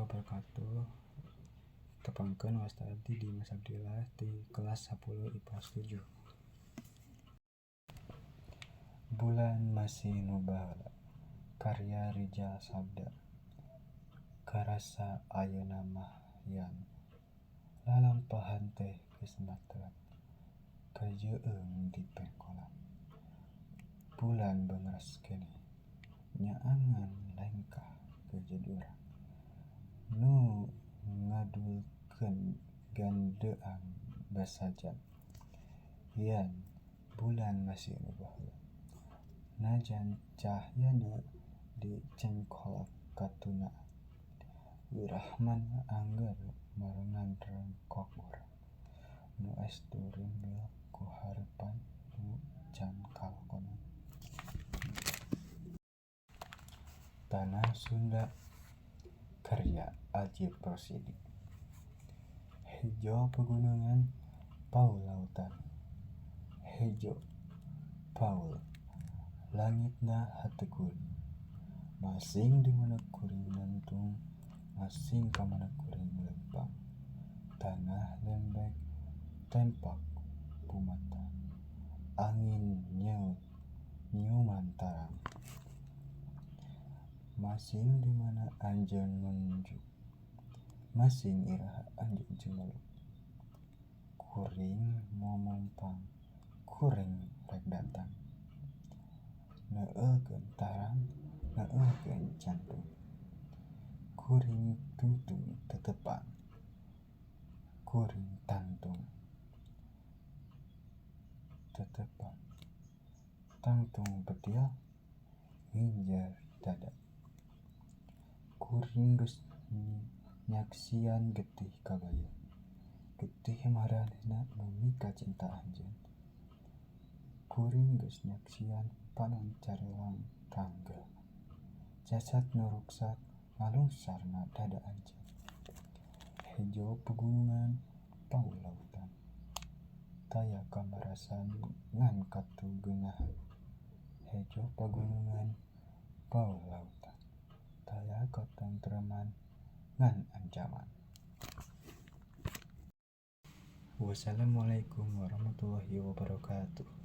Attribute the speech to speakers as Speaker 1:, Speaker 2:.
Speaker 1: Warahmatullahi wabarakatuh. Tepangkeun, wasta abdi Dimas Abdillah ti kelas 10 IPA 7. Bulan Masih Nu Baheula karya Rijal Sabda. Karasa ayeuna mah, Yan, lalampahan teh geus materat kajeueung di pengkolan. Bulan beungras keneh nyaangan lengkah geujeud urang nu ngadulkeun gandeang basajan. Yan, bulan masih nu baheula najan cahyana di cengkolak katunaan. Wirahman angger merengan rengkok urang nu estu rimbil ku harepan nu can kalakonan. Tanah Sunda karya Ajip Rosidi. Hejo pegunungan, paul lautan. Hejo, paul, langitna hate kuring. Masing di mana kuring nangtung, masing ka mana kuring leumpang. Tanah lembek tempak pumata, angin nyeut nyiuman tarang. Masing di mana anjeun nunjuk, masing iraha anjeun cumeluk. Kuring momompang, kuring rek datang. Neueulkeun tarang, neueulkeun jantung. Kuring tungtung tetepang, kuring tangtung tetepang. Tangtung bedil nginjer dada. Kuring geus nyaksian getih kabayan, getih maranehna nu mikacinta anjeun. Kuring geus nyaksian panon carelang ranggeh, jasad nu ruksak ngalungsar na dada anjeun. Hejo pegunungan, paul lautan, taya kamarasan ngan katugeungahan. Hejo pagunungan, paul lautan, taya katentreman ngan ancaman. Wassalamualaikum warahmatullahi wabarakatuh.